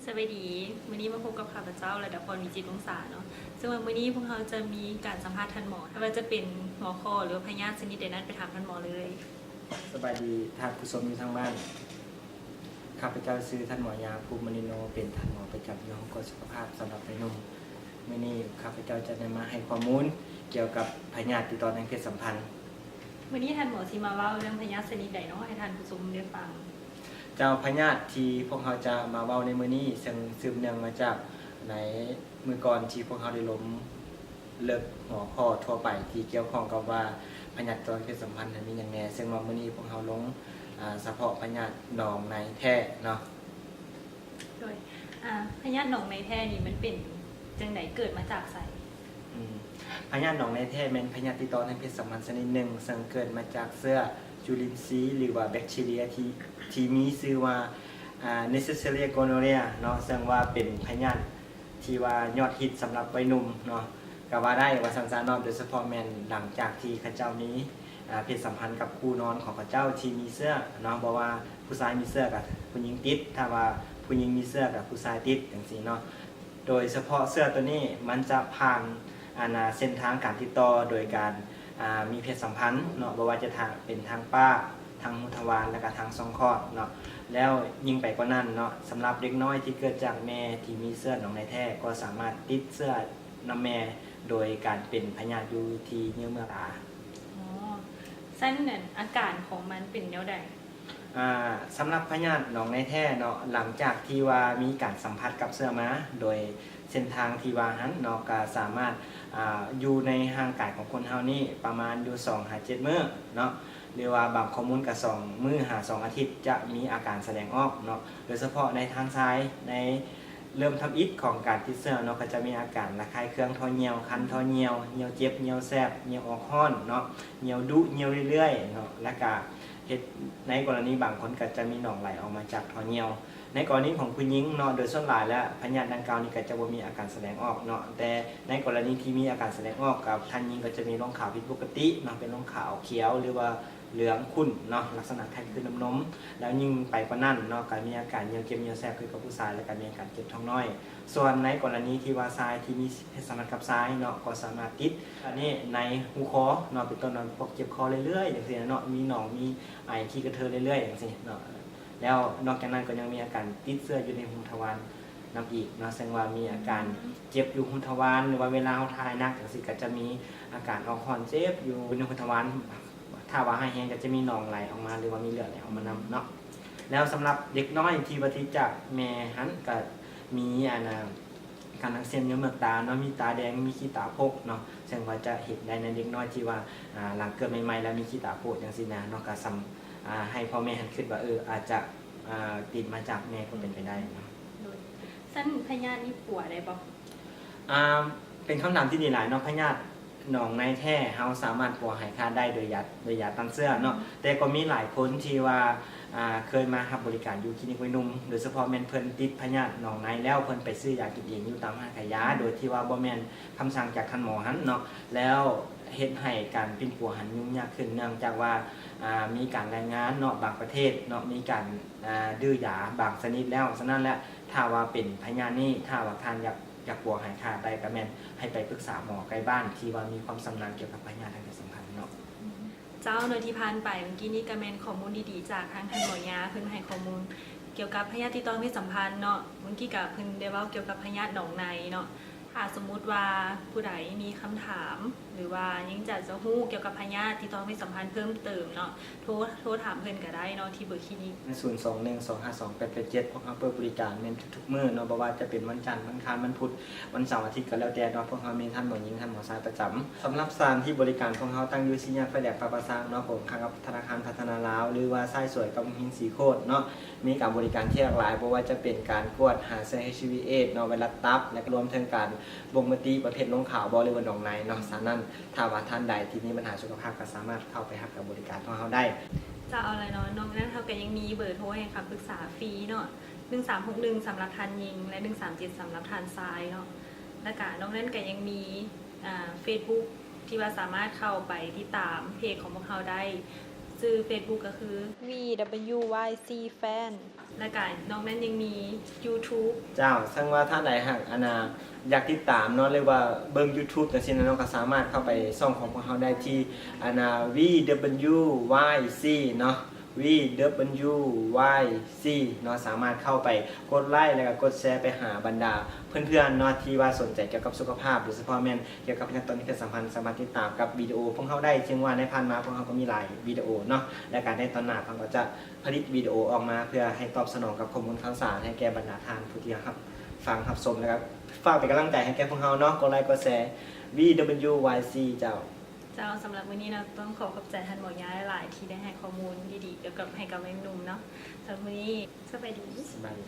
ສະບາຍດີ, ມື້ນີ້ມາພົບກັບຂ້າພະເຈົ້າ ລະດາພອນ ວິຈິດວົງສາເນາະ. ເຊິ່ງວ່າມື້ນີ້ພວກເຮົາຈະມີການສຳພາດທ່ານໝໍ, ຖ້າວ່າຈະເປັນຫົວຂໍ້ ຫຼືວ່າພະຍາດຊະນິດໃດນັ້ນ ໄປຖາມທ່ານໝໍເລີຍ. ສະບາຍດີທ່ານຜູ້ຊົມຢູ່ທາງບ້ານ. ຂ້າພະເຈົ້າຊື່ທ່ານໝໍຢາ ພູມະນິໂນ, ເປັນທ່ານໝໍປະຈຳຢູ່ຫ້ອງກວດສຸຂະພາບສຳລັບໄວໜຸ່ມ. ມື້ນີ້ຂ້າພະເຈົ້າຈະໄດ້ມາໃຫ້ຂໍ້ມູນກ່ຽວກັບພະຍາດຕິດຕໍ່ທາງເພດສຳພັນ. ມື້ນີ້ທ່ານໝໍຊິມາເວົ້າເລື່ອງພະຍາດຊະນິດໃດເນາະ ໃຫ້ທ່ານຜູ້ຊົມໄດ້ຟັງ? ເຈົ້າ, ພະຍາດທີ່ພວກເຮົາຈະມາເວົ້າໃນມື້ນີ້ ເຊິ່ງສືບເນື່ອງມາຈາກໃນມື້ກ່ອນທີ່ພວກເຮົາໄດ້ລົມເລິກຫົວຂໍ້ທົ່ວໄປທີ່ກ່ຽວຂ້ອງກັບວ່າພະຍາດຕິດຕໍ່ທາງເພດສຳພັນນັ້ນມີຫຍັງແດ່, ເຊິ່ງວ່າມື້ນີ້ພວກເຮົາລົງ ອາ ສະເພາະພະຍາດໜອງໃນແທ້ເນາະ. ໂດຍ ອາ ພະຍາດໜອງໃນແທ້ນີ້ມັນເປັນຈັ່ງໃດ? ເກີດມາຈາກໃສ? ອືມ ພະຍາດໜອງໃນແທ້ແມ່ນພະຍາດຕິດຕໍ່ທາງເພດສຳພັນຊະນິດໜຶ່ງ ເຊິ່ງເກີດມາຈາກເຊື້ອຈຸລິນຊີ ຫຼືວ່າແບັກທີເຣຍທີ່ ທີ່ມີຊື່ວ່າ ອາ Neisseria gonorrhoeae ເນາະ, ເຊິ່ງວ່າເປັນພະຍາດທີ່ວ່າຍອດຮິດສຳລັບໄວໜຸ່ມເນາະ ກໍວ່າໄດ້ວ່າຊັ້ນຊະເນາະ, ໂດຍສະເພາະແມ່ນຫຼັງຈາກທີ່ເຂົາເຈົ້າມີ ອາ ເພດສຳພັນກັບຄູ່ນອນຂອງເຂົາເຈົ້າທີ່ມີເຊື້ອເນາະ, ບໍ່ວ່າຜູ້ຊາຍມີເຊື້ອກໍຜູ້ຍິງຕິດ, ຖ້າວ່າຜູ້ຍິງມີເຊື້ອກໍຜູ້ຊາຍຕິດ ຈັ່ງຊີ້ເນາະ. ໂດຍສະເພາະເຊື້ອໂຕນີ້ມັນຈະຜ່ານ ອັນນາ ເສັ້ນທາງການຕິດຕໍ່ໂດຍການ ອາ ມີເພດສຳພັນເນາະ, ບໍ່ວ່າຈະທາງ ເປັນທາງປາກ, ທາງຮູທະວານ ແລະກະທາງຊ່ອງຄອດເນາະ. ແລ້ວຍິ່ງໄປກວ່ານັ້ນເນາະ, ສຳລັບເດັກນ້ອຍທີ່ເກີດຈາກແມ່ທີ່ມີເຊື້ອໜອງໃນແທ້ ກໍສາມາດຕິດເຊື້ອນຳແມ່ໂດຍການເປັນພະຍາດຢູ່ທີ່ເຍື່ອເມືອກຕາ. ອໍ ຊັ້ນນັ້ນອາການຂອງມັນເປັນແນວໃດ? ອາ ສຳລັບພະຍາດໜອງໃນແທ້ເນາະ, ຫຼັງຈາກທີ່ວ່າມີການສຳຜັດກັບເຊື້ອມາ ໂດຍເສັ້ນທາງທີ່ວ່າຫັ້ນເນາະ, ກໍສາມາດ ອາ ຢູ່ໃນຮ່າງກາຍຂອງຄົນເຮົານີ້ປະມານຢູ່ສອງຫາເຈັດມື້ເນາະ, ຫຼືວ່າບາງຂໍ້ມູນກໍສອງມື້ຫາສອງອາທິດ ຈະມີອາການສະແດງອອກເນາະ. ໂດຍສະເພາະໃນທາງຊາຍ ໃນ ເລີ່ມທຳອິດຂອງການຕິດເຊື້ອເນາະ, ກໍຈະມີອາການລະຄາຍເຄືອງທໍ່ຍ່ຽວ, ຄັນທໍ່ຍ່ຽວ, ຍ່ຽວເຈັບ, ຍ່ຽວແສບ, ຍ່ຽວອອກຮ້ອນເນາະ, ຍ່ຽວດຸ, ຍ່ຽວເລື້ອຍໆເນາະ, ແລ້ວກະເຮັດ ໃນກໍລະນີບາງຄົນກໍຈະມີໜອງໄຫຼອອກມາຈາກທໍ່ຍ່ຽວ. ໃນກໍລະນີຂອງຜູ້ຍິງເນາະ, ໂດຍສ່ວນຫຼາຍແລ້ວພະຍາດດັ່ງກ່າວນີ້ກໍຈະບໍ່ມີອາການສະແດງອອກເນາະ, ແຕ່ໃນກໍລະນີທີ່ມີອາການສະແດງອອກກັບທ່ານຍິງ ກໍຈະມີລົງຂາວຜິດປົກກະຕິເນາະ, ເປັນລົງຂາວຂຽວ ຫຼືວ່າ ເຫຼືອງຂຸ້ນເນາະ, ລັກສະນະຄ້າຍຄືນ້ຳນົມ. ແລ້ວຍິ່ງໄປກວ່ານັ້ນເນາະ, ກໍມີອາການຍ່ຽວເຈັບຍ່ຽວແສບຄືກັບຜູ້ຊາຍ, ແລ້ວກໍມີອາການເຈັບທ້ອງນ້ອຍ. ສ່ວນໃນກໍລະນີທີ່ວ່າຊາຍທີ່ມີເພດສຳພັນກັບຊາຍເນາະ, ກໍສາມາດຕິດອັນນີ້ໃນຮູຄໍເນາະ, ເປັນຕົ້ນວ່າພວກເຈັບຄໍເລື້ອຍໆ ຈັ່ງຊີ້ນະເນາະ, ມີໜອງ ມີໄອ ຂີ້ກະເທີເລື້ອຍໆ ຈັ່ງຊີ້ເນາະ. ແລ້ວນອກຈາກນັ້ນກໍຍັງມີອາການຕິດເຊື້ອຢູ່ໃນຮູທະວານນຳອີກເນາະ, ເຊິ່ງວ່າມີອາການ ອືມ ເຈັບຢູ່ຮູທະວານ ຫຼືວ່າເວລາເຮົາຖ່າຍໜັກຈັ່ງຊີ້ ກໍຈະມີອາການອອກຮ້ອນເຈັບຢູ່ໃນຮູທະວານ. ຖ້າວ່າຮ້າຍແຮງກໍຈະມີໜອງໄຫຼອອກມາ ຫຼືວ່າມີເລືອດໄຫຼອອກມານຳເນາະ. ແລ້ວສຳລັບເດັກນ້ອຍທີ່ວ່າຕິດຈາກແມ່ຫັ້ນ ກໍມີອັນນ່າ ການອັກເສບເຍື່ອເມືອກຕາເນາະ, ມີຕາແດງ, ມີຂີ້ຕາໂພກເນາະ, ເຊິ່ງວ່າຈະເຫັນໄດ້ໃນເດັກນ້ອຍທີ່ວ່າ ອາ ຫຼັງເກີດໃໝ່ໆ ແລ້ວມີຂີ້ຕາໂພກຈັ່ງຊີ້ນະເນາະ, ກໍສຳ ອາ ໃຫ້ພໍ່ແມ່ຫັ້ນຄິດວ່າ ເອີ ອາດຈະ ອາ ຕິດມາຈາກແມ່ກໍເປັນໄປໄດ້ເນາະ. ໂດຍ ຊັ້ນພະຍາດນີ້ປົວໄດ້ບໍ່? ອາ ເປັນຄຳຖາມທີ່ດີຫຼາຍເນາະ. ພະຍາດໜອງໃນແທ້ ເຮົາສາມາດປົວຫາຍຂາດໄດ້ໂດຍຢາ ໂດຍຢາຕ້ານເຊື້ອເນາະ, ອືມ ແຕ່ກໍມີຫຼາຍຄົນທີ່ວ່າ ອາ ເຄີຍມາຮັບບໍລິການຢູ່ຄລີນິກໄວໜຸ່ມ ໂດຍສະເພາະແມ່ນເພິ່ນຕິດພະຍາດໜອງໃນແລ້ວ ເພິ່ນໄປຊື້ຢາກິນເອງຢູ່ຕາມຮ້ານຂາຍຢາ ອືມ ໂດຍທີ່ວ່າບໍ່ແມ່ນຄຳສັ່ງຈາກທ່ານໝໍຫັ້ນເນາະ, ແລ້ວເຮັດໃຫ້ການປິ່ນປົວຫັ້ນຫຍຸ້ງຍາກຂຶ້ນ ເນື່ອງຈາກວ່າ ອາ ມີການລາຍງານເນາະ, ບາງປະເທດເນາະ ມີການ ອາ ດື້ຢາບາງຊະນິດແລ້ວ. ສະນັ້ນແຫຼະ ຖ້າວ່າເປັນພະຍາດນີ້ ຖ້າວ່າທ່ານຢາກ ຢາກປົວຫາຍຂາດໄດ້ ກໍແມ່ນໃຫ້ໄປປຶກສາໝໍໃກ້ບ້ານທີ່ວ່າມີຄວາມຊຳນານກ່ຽວກັບພະຍາດທາງເພດສຳພັນເນາະ. ເຈົ້າ ໂດຍທີ່ຜ່ານໄປເມື່ອກີ້ນີ້ກໍແມ່ນຂໍ້ມູນດີໆຈາກທາງທ່ານໝໍຢາ ເພິ່ນໃຫ້ຂໍ້ມູນກ່ຽວກັບພະຍາດຕິດຕໍ່ທາງເພດສຳພັນເນາະ. ເມື່ອກີ້ກໍເພິ່ນໄດ້ເວົ້າກ່ຽວກັບພະຍາດໜອງໃນເນາະ. ຖ້າສົມມຸດວ່າຜູ້ໃດມີຄຳຖາມ ຫຼືວ່າຍັງຈະ ຈະຮູ້ກ່ຽວກັບພະຍາດຕິດຕໍ່ທາງເພດສຳພັນເພີ່ມເຕີມເນາະ, ໂທ ໂທຖາມເພິ່ນກໍໄດ້ເນາະ ທີ່ເບີຄລີນິກ ສູນສອງໜຶ່ງ ສອງຫ້າສອງ ແປດແປດເຈັດ. ພວກເຮົາເປີດບໍລິການແມ່ນທຸກໆມື້ເນາະ, ບໍ່ວ່າຈະເປັນວັນຈັນ, ວັງຄານ, ວັນພຸດ, ວັນເສົາ, ອາທິດກໍແລ້ວແຕ່ເນາະ. ພວກເຮົາມີທ່ານໝໍຍິງ, ທ່ານໝໍຊາຍປະຈຳ. ສຳລັບສະຖານທີ່ບໍລິການຂອງເຮົາຕັ້ງຢູ່ສີ່ແຍກໄຟແດງປາປາຊາງເນາະ, ກົງຂ້າມກັບທະນາຄານພັດທະນາລາວ ຫຼືວ່າຊ້າຍສວຍກັບໂຮງຮຽນສີໂຄດເນາະ. ມີການບໍລິການທີ່ຫຼາກຫຼາຍ, ບໍ່ວ່າຈະເປັນການກວດຫາເຊື້ອ ເອດ ເນາະ, ໄວຣັສຕັບ ແລະ ກໍລວມເຖິງການບົ່ງມະຕິປະເພດລົງຂາວບໍ່ ຫຼືວ່າໜອງໃນເນາະ. ສະນັ້ນ ຖ້າວ່າທ່ານໃດທີ່ມີບັນຫາສຸຂະພາບ ກໍສາມາດເຂົ້າໄປຮັບການບໍລິການຂອງເຮົາໄດ້. ເຈົ້າ ເອົາລະເນາະ, ນອກນັ້ນເຮົາກໍຍັງມີເບີໂທໃຫ້ຄຳປຶກສາຟຣີເນາະ, ໜຶ່ງສາມຫົກໜຶ່ງ ສຳລັບທ່ານຍິງ ແລະ ໜຶ່ງສາມເຈັດ ສຳລັບທ່ານຊາຍເນາະ. ແລ້ວກະນອກນັ້ນກະຍັງມີ ອ່າ ເຟສບຸກ ທີ່ວ່າສາມາດເຂົ້າໄປຕິດຕາມເພຈຂອງພວກເຮົາໄດ້. ຊື່ເຟສບຸກກໍຄື VWYC Fan ແລະກະນອກນັ້ນຍັງມີ YouTube ເຈົ້າ ເຊິ່ງວ່າທ່ານໃດຫາກອັນນ່າຢາກຕິດຕາມເນາະ ຫຼືວ່າເບິ່ງ YouTube ຈັ່ງຊີ້ນະເນາະ ກໍສາມາດເຂົ້າໄປຊ່ອງຂອງພວກເຮົາໄດ້ທີ່ອັນນ່າ VWYC ເນາະ VWYC ເນາະ ສາມາດເຂົ້າໄປກົດໄລ ແລະກໍກົດແຊໄປຫາບັນດາເພື່ອນໆເນາະ ທີ່ວ່າສົນໃຈກ່ຽວກັບສຸຂະພາບ ໂດຍສະເພາະແມ່ນກ່ຽວກັບເລື່ອງຕໍ່ມີເພດສຳພັນ ສາມາດຕິດຕາມກັບວິດີໂອພວກເຮົາໄດ້ ເຊິ່ງວ່າໃນຜ່ານມາພວກເຮົາກໍມີຫຼາຍວິດີໂອເນາະ ແລະກະໃນຕອນໜ້າພວກເຮົາກໍຈະ ຜະລິດວິດີໂອອອກມາເພື່ອໃຫ້ຕອບສະໜອງກັບຂໍ້ມູນຂ່າວສານໃຫ້ແກ່ບັນດາທ່ານຜູ້ທີ່ຮັບຟັງຮັບຊົມ ແລະກໍຝາກເປັນກຳລັງໃຈໃຫ້ແກ່ພວກເຮົາເນາະ ກົດໄລກົດແຊ VWYC ເຈົ້າ. ເຈົ້າ ສຳລັບມື້ນີ້ເນາະ ຕ້ອງຂໍຂອບໃຈທ່ານໝໍຢາຫຼາຍໆ ທີ່ໄດ້ໃຫ້ຂໍ້ມູນດີໆ ກ່ຽວກັບໃຫ້ກັບແມ່ນໜຸ່ມເນາະ ສຳລັບມື້ນີ້ ສະບາຍດີ. ສະບາຍດີ.